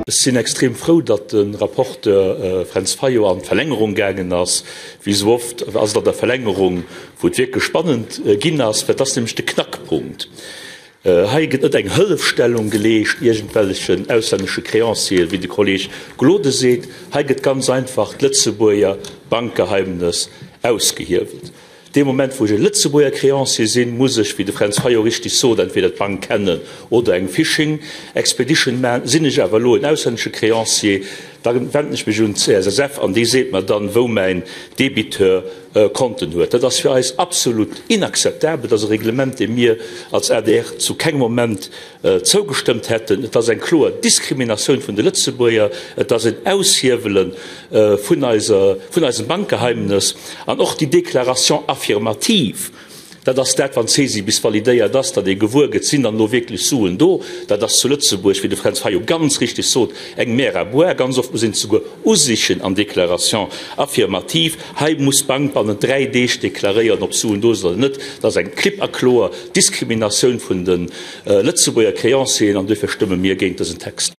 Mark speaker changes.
Speaker 1: Ech sinn extrem frou, datt de Rapporteur Fränz Fayot an d'Verlängerung gaangen ass. Wéi esou oft ass et an der Verlängerung, wou et wierklech spannend ginn ass, well et ass nämlech de Knackpunkt. Hei gëtt net eng Hëllefstellung geleescht iergendwellechen auslännesche Créancieren, wéi de Kolleg Gloden seet. Hei gëtt ganz einfach d'Lëtzebuerger Bankgeheimnes ausgehiewelt. Dee Moment, wou ech e Lëtzebuerger Créancier sinn, muss ech, wéi de Fränz Fayot richtig sot, entweder d'Bank kennen oder eng Fishing Expedition maachen. Sinn ech awer elo en auslännesche Créancier, da wenden ech mech un d'CSSF an déi seet mer dann, wou mäin Débiteur Konten huet. Dat ass fir eis absolut inakzeptabel. Dat ass e Reglement, deem mir als adr zu kengem Moment zougestëmmt hätten. Et ass eng kloer Diskriminatioun vun de Lëtzebuerger. Et ass en Aushiewele vun eiser, vun eisem Bankgeheimnes. An och déi Déclaration affirmative, Dat ass dat, wann d'Saisie bis validéiert ass, datt ee gewuer gëtt, sinn dann elo wierklech Suen do. Dat ass zu Lëtzebuerg, wéi de Fränz Fayot ganz richtig sot, eng Mer à boire. Ganz oft muss een et souguer usichen an Déclaration affirmative. Hei muss d'Bank bannent 3 Deeg deklaréieren, ob Suen do sinn oder net. Dat ass eng klipp a kloer Diskriminatioun vun de Lëtzebuerger Créancieren an duerfir stëmme mir géint dësen Text.